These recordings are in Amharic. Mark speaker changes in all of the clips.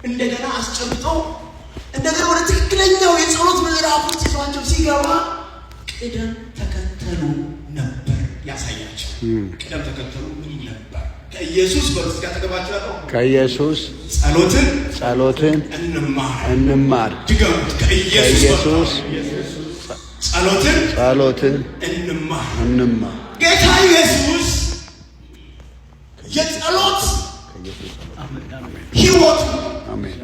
Speaker 1: እንደገና አስጨብጦ እንደገና ወደ ትክክለኛው የጸሎት ምዕራፍ ውስጥ ይዟቸው ሲገባ ቅደም ተከተሉ ነበር ያሳያቸው። ቅደም ተከተሉ ምን ነበር? ከኢየሱስ በሉት እስኪ አጠገባችሁ ያለው።
Speaker 2: ከኢየሱስ
Speaker 1: ጸሎትን
Speaker 2: ጸሎትን
Speaker 1: እንማር።
Speaker 2: እንማር።
Speaker 1: ድገሙት። ከኢየሱስ
Speaker 2: ከኢየሱስ
Speaker 1: ጸሎትን
Speaker 2: ጸሎትን
Speaker 1: እንማር።
Speaker 2: እንማር።
Speaker 1: ጌታ ኢየሱስ የጸሎት ህይወቱ፣
Speaker 2: አሜን።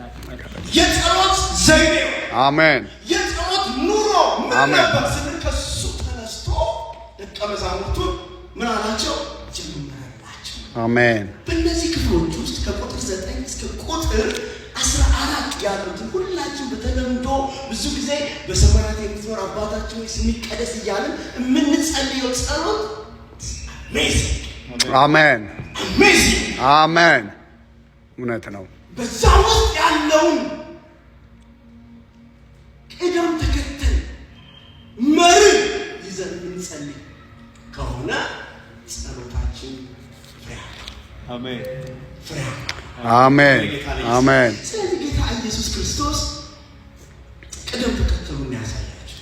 Speaker 1: የጸሎት ዘይቤው፣
Speaker 2: አሜን።
Speaker 1: የጸሎት ኑሮ ምን
Speaker 2: አሜን።
Speaker 1: ነበር ስንል ከሱ ተነስቶ ደቀ መዛሙርቱን ምን አላቸው? ጀመረላቸው።
Speaker 2: አሜን።
Speaker 1: በእነዚህ ክፍሎች ውስጥ ከቁጥር 9 እስከ ቁጥር 14 ያሉትን ሁላችን በተለምዶ ብዙ ጊዜ በሰማያት የምትኖር አባታችን ሆይ ስምህ ይቀደስ እያልን የምንጸልየው ጸሎት amazing።
Speaker 2: አሜን።
Speaker 1: Amazing።
Speaker 2: አሜን። እውነት ነው።
Speaker 1: በዛ ውስጥ ያለውን ቅደም ተከተል መርህ ይዘን የምንጸልይ ከሆነ ጸሎታችን ፍሬያማ፣ ፍሬያማ።
Speaker 2: አሜን። አሜን።
Speaker 1: ስለዚህ ጌታ ኢየሱስ ክርስቶስ ቅደም ተከተሉን ያሳያቸው።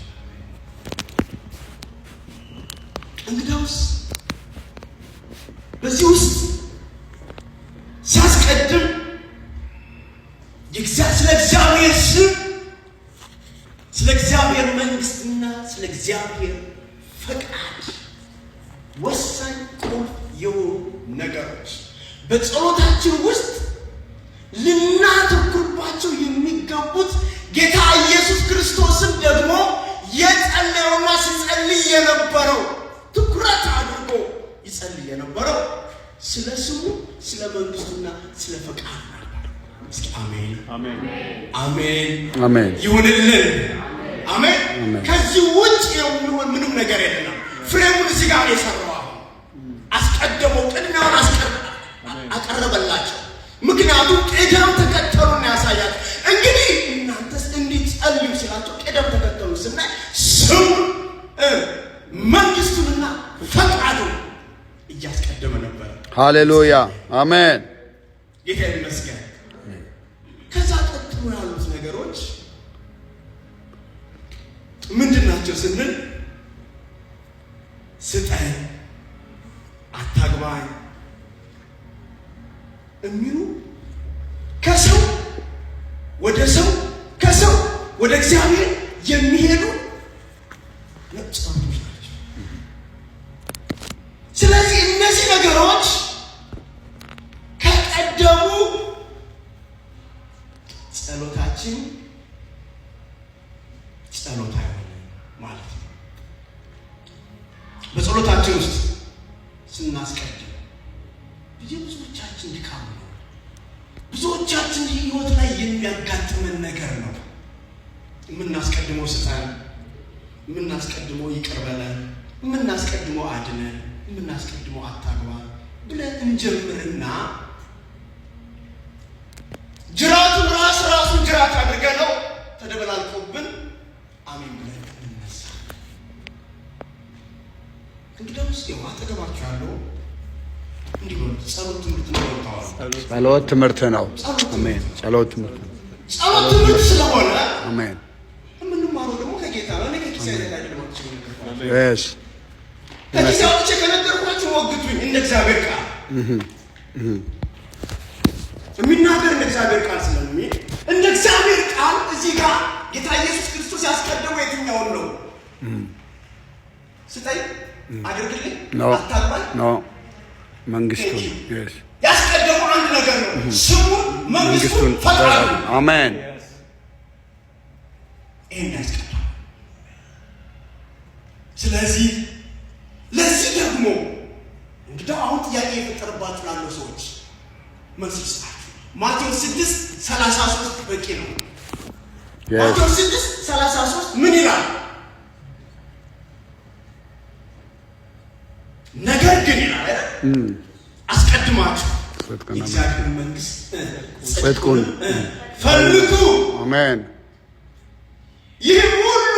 Speaker 1: እንግዳውስ በዚህ ውስጥ ሲያስቀድም ስለ እግዚአብሔር ስም፣ ስለ እግዚአብሔር መንግስትና ስለ እግዚአብሔር ፈቃድ ወሳኝ ቁልፍ የሆኑ ነገሮች በጸሎታችን ውስጥ ልናተኩርባቸው የሚገቡት ጌታ ኢየሱስ ክርስቶስም ደግሞ የጸለየውና ሲጸልይ የነበረው፣ ትኩረት አድርጎ ይጸልይ የነበረው ስለ ስሙ፣ ስለ መንግስቱና ስለ ፈቃዱ ነበር። እስኪ አሜን አሜን
Speaker 2: አሜን።
Speaker 1: ይሁንልን። አሜን።
Speaker 2: አሜን።
Speaker 1: ከዚህ ውጭ የሚሆን ምንም ነገር የለም። Frame ኡን እዚህ ጋር የሰራው አሁን አስቀደመው፣ ቅድሚያውን አቀረበላቸው። ምክንያቱም ቅደም ተከተሉን ያሳያል። እንግዲህ እናንተስ እንዲጸልዩ ሲላቸው ቅደም ተከተሉ ስናይ ስሙን፣ መንግስቱንና ፈቃዱን እያስቀደመ ነበር።
Speaker 2: ሃሌሉያ፣ አሜን።
Speaker 1: ጌታ ይመስገን። ከዛ ቀጥሎ ያሉት ነገሮች ምንድን ናቸው ስንል ስጠኝ፣ አታግባኝ የሚሉ ከሰው ወደ ሰው፣ ከሰው ወደ እግዚአብሔር የሚሄዱ ጸሎቶች ናቸው። ስለዚህ እነዚህ ነገሮች ከቀደሙ ጸሎታችን ጸሎት አይሆንም ማለት ነው። በጸሎታችን ውስጥ ስናስቀድም የብዙዎቻችን ድካም ነው። ብዙዎቻችን ህይወት ላይ የሚያጋጥመን ነገር ነው። የምናስቀድመው ስጠን፣ የምናስቀድመው ይቅር በለን፣ የምናስቀድመው አድነን፣ የምናስቀድመው አታግባ ብለን እንጀምርና ጅራቱን ራስ ራሱን ጅራት አድርገን ነው ተደበላልቆብን አሜን ብለን እንነሳ። እንግዲያውስ ይኸው አጠገባችሁ ያለው እንዲህ በሉት፣ ጸሎት ትምህርት ነው ወጥተዋል።
Speaker 2: ጸሎት ትምህርት ነው። አሜን። ጸሎት ትምህርት ነው።
Speaker 1: ጸሎት ትምህርት ስለሆነ
Speaker 2: አሜን።
Speaker 1: የምንማረው ደግሞ ከጌታ ነው። እኔ ከኪሴ አይደለም ወጥቼ የነገርኳችሁ። ከኪሴ አውጥቼ ከነገርኳችሁ ሞግቱኝ። እንደ እግዚአብሔር ቃል የሚናገር እንደ እግዚአብሔር ቃል ስለሚል እንደ እግዚአብሔር ቃል እዚህ ጋር ጌታ ኢየሱስ ክርስቶስ ያስቀደመው የትኛውን ነው? ስጠኝ፣ አድርግልኝ፣
Speaker 2: No።
Speaker 1: አታግባኝ?
Speaker 2: No፣ መንግስቱን፣ yes።
Speaker 1: ያስቀደመው አንድ ነገር ነው። ስሙን፣ መንግስቱን፣
Speaker 2: መንግስቱን፣
Speaker 1: ፈቃዱን።
Speaker 2: አሜን።
Speaker 1: ይህን ያስቀድማል። ስለዚህ ለዚህ ደግሞ እንግዲህ አሁን ጥያቄ የፈጠረባችሁ ላለው ሰዎች መልስ ይስጣችሁ። ማቴዎስ 6:33 በቂ ነው። ማቴዎስ 6:33 ምን ይላል? ነገር ግን ይላል አይደል? አስቀድማችሁ
Speaker 2: ጽድቅና
Speaker 1: የእግዚአብሔር መንግስት
Speaker 2: ጽድቁን
Speaker 1: ፈልጉ፣
Speaker 2: አሜን።
Speaker 1: ይህም ሁሉ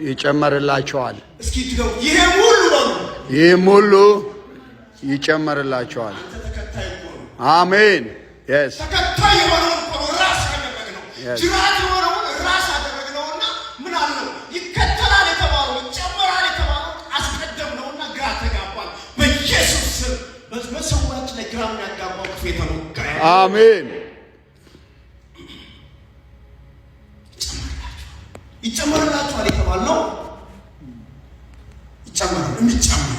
Speaker 2: ይጨመርላቸዋል።
Speaker 1: እስኪ ድገሙ። ይህም ሁሉ በሉ።
Speaker 2: ይህም ሁሉ ይጨመርላቸዋል።
Speaker 1: አንተ ተከታይ እኮ ነው።
Speaker 2: አሜን። Yes.
Speaker 1: ተከታይ የሆነውን እኮ ነው ራስ ያደረግነው።
Speaker 2: Yes.
Speaker 1: ጅራት የሆነውን ራስ አደረግነውና ምን አልነው? ይከተላል የተባለው፣ ይጨመራል የተባለው አስቀደምነውና ግራ ተጋባል። በኢየሱስ ስም በሰዎች ላይ ግራ የሚያጋባው ክፉ የተወጋ ይሁን።
Speaker 2: አሜን።
Speaker 1: ይጨመርላችኋል የተባልነው ይጨመራል። የሚጨመር